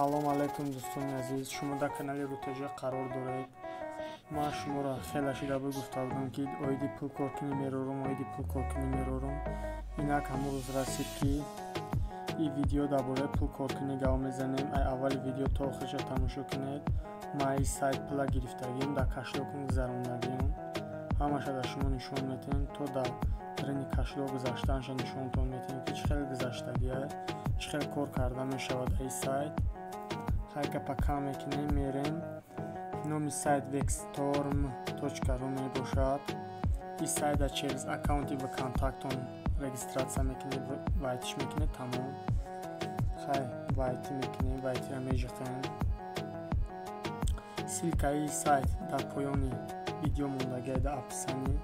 Салом алейкум, дӯстони азиз. Шумо дар канали Рутежа қарор доред. Ман шуморо хеле шида гуфта будам, ки оиди пулкоркунӣ мерорум, оиди пулкоркунӣ мерорум. Инак ҳамон рӯз расид, ки ин видео дар бораи пулкоркунӣ гап мезанем. Ай аввали видео то охирша тамошо кунед. Ман ин сайт пула гирифтагиам, дар кошелёкам гузарондагиам. Ҳамаша дар шумо нишон метиҳем, то дар дарини кошелёк гузаштанша нишонтон метиҳем, ки чӣ хел гузаштагиа, чӣ хел кор карда мешавад ин сайт. Хай гапа кам мекунем, мерем. Номи сайт vextorm.ru мебошад. Ин сайта через аккаунти ВКонтактон регистрация мекунед, вайтиш мекунед, тамом. Хай войти мекунем, войти ра межиқем. Ссылка и сайт дар поёни видео мондагиа, дар описании.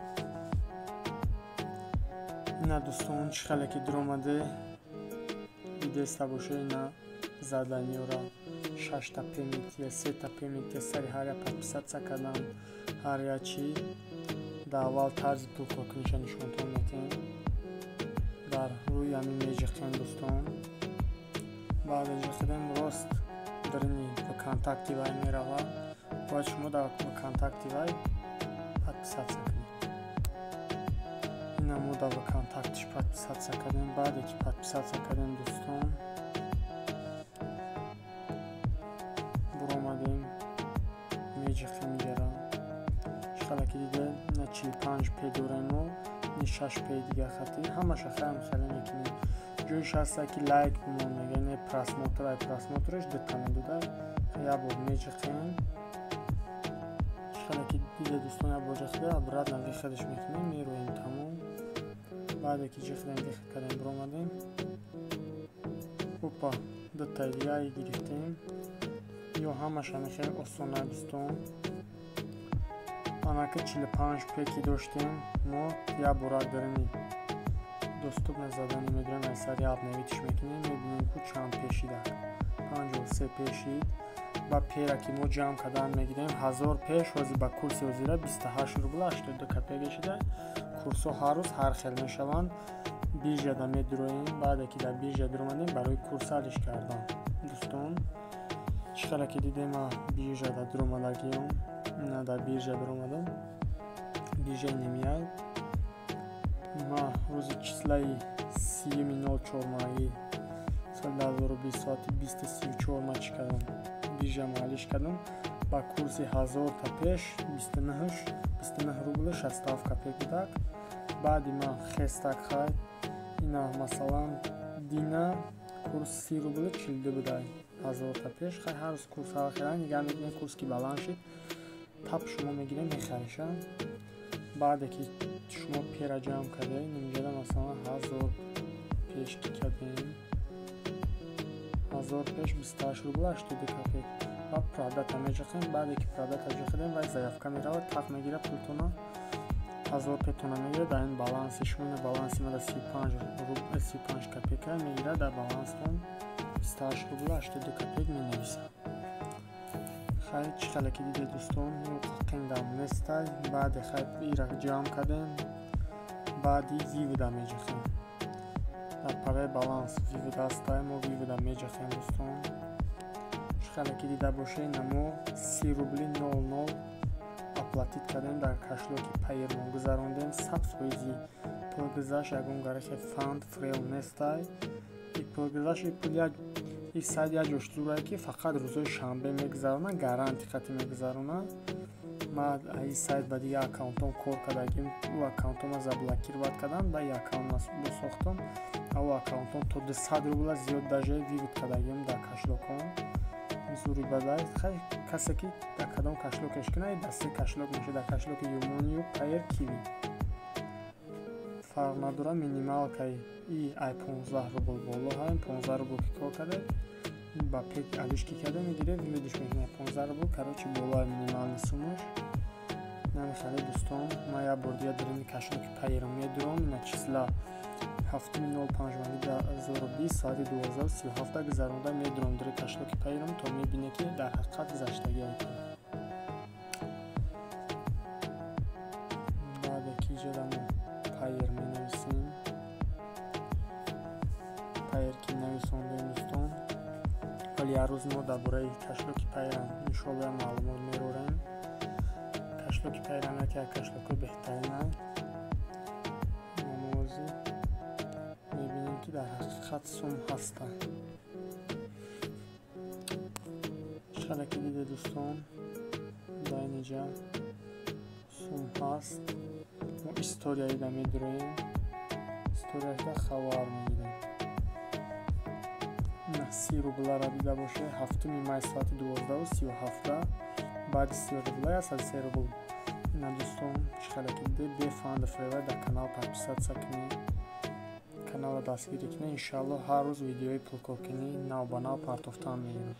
Ина, дӯстон, чӣ хеле ки дуромаде дидеста боша, ина задания ра шашта пе метия, сета пе метия, сари ҳар як подписаться кардан, ҳар як чӣ. Дар аввал тарзи пулкоркуниша нишонтон метиҳем. Дар рӯи ҳамин меҷиқем, дӯстон. Баъд ҷиқидем, рост дарини ВКонтакти вай меравад. Бояд шумо дар ВКонтакти вай подписаться кунед. Ина мо дар ВКонтактиш подписаться кардем. Баъде ки подписаться кардем, дӯстон, буромадем, меҷиқем иҷара. Чӣ хеле ки дидед, ина 45 пе дорем мо, ин 6 пе дига хати. Ҳамаша хаям хеле мекунем. Ҷоиш ҳаста, ки лайк бимон, мега, не просмотр, ай просмотр аш дута медода. Як бор меҷиқем. Чӣ хеле ки дидед, дӯстон, як бор ҷиқида, обратно выход ш мекунем, мероем, тамом. Баъде ки ҷиқидем, выход кардем, буромадем. Опа, дутаи дига гирифтем. Ё ҳамаша мехел осона, дӯстон. Анака 45 пе ки доштем, мо як борак дарини доступно задани медорем, ай сари обновить ш мекунем, мебинем, ку чанд пешида. 53 пешид. Ба пера ки мо ҷамъ кардан мегирем, 1000 пеш ҳозир ба курси ҳозира 28 рубл 82 копейка шида. Курсҳо ҳар рӯз ҳар хел мешаванд. Биржада медуроем. Баъде ки дар биржа дуромадем, барои курс алиш кардан, дӯстон. Чӣ хеле ки дидем, ма биржада дуромадагиам. Ина дар биржа дуромадам. Биржаи немияй. Ма рӯзи числа и 30-04-маҳи соли 2020 соати 20:34 ма чӣ кардам? Биржа маалиш кардам. Ба курси 1000-та пеш 29 рубли 67 копейк будак. Баъди ма хестак хай. Ина, масалан, дина курс 30 рубли 42 будай. 1000-та пеш. Хай, ҳар рӯз курс ҳар хела нигаҳ мекунем, курс ки баланд шид, тап шумо мегирем, мехариша. Баъде ки шумо пера ҷамъ кардед, инҷода масалан 1000 пеш ки кардем, 1000 пеш 28 рубл 82 копейк ва продать а меҷиқем. Баъде ки продать а ҷиқидем, вай заявка меравад, тақ мегирад пултона, 1000 петона мегирад дар ин баланси шумо. Ина баланси ма дар 35 рубл 35 копейка мегирад, дар баланстон 28 рубл 82 копейк менависад. Хай, чӣ хеле ки дидед, дӯстон, қиндам нестай. Баъде хай ира ҷамъ кардем, баъди вывод а меҷиқем. Дар параи баланс вывод ҳастай, мо вывод а меҷиқем, дӯстон. Чӣ хеле ки дида бошед, ина мо 30 рубли 00 оплатить кардем, дар кошелёк и Пайермон гузарондем. 100 фоизи пул гузашт, ягон гарахе фанд фрел нестай. И пул гузашт, и пул як ин сайт як ҷош зурае, ки фақат рӯзҳои шанбе мегузаронад, гарантия қатъӣ мегузаронад. Ман ин сайт ба дигар аккаунтом кор кардагим, ӯ аккаунтома заблокировать кардам, ба ин аккаунт босохтам. Ӯ аккаунтом то 200 рубла зиёд даже вывод кардагим дар кошелёк ом. Зури бадай. Хай, касе ки дар кадом кошелёк еш кунад, дар се кошелёк мешавад: дар кошелёк и Юмонию, Пайер, Киви. Фарқ надорад, минималка и и ай 15 рубл боло ҳаем, 15 рубл ки кор кардед, ба пек алиш ки карда мегиред, вывод иш мекунед 15 рубл, короче, болои минимальный суммаш. Намехале, дӯстон, ман як бор дига дарини кошелёк и Пайерам медурам. Ина числа 7-05-2020 соати 12:37 гузаронда медурам дари кошелёк и Пайерам, то мебине, ки дар ҳақиқат гузаштагӣ айкун. Баъде ки иҷода мо Пайер менависем, Пайер ки нависондем, дӯстон, Ҳоли як рӯз мо дар бораи кошелёки Payeer иншоалло як маълумот мерорем. Кошелёки Payeer яке аз кошелёкҳои беҳтаринанд. Намози мебинем, ки дар ҳақиқат сум ҳастанд. Чақадар ки диде, дӯстон, дар инҷа сум ҳаст. Мо историяида медуроем, историяшда хабар мегирем. 30 рублара дида бошед, 7 май соати 12:37, баъди 30 рубла 103 рубл. Ина, дӯстон, чӣ хеле ки диде, бефанду фрева дар канал подписаться кунед, каналро дастгирӣ кунед. Иншоалло, ҳар рӯз видеои пулкоркунӣ нав ба нав партофтан мегирам.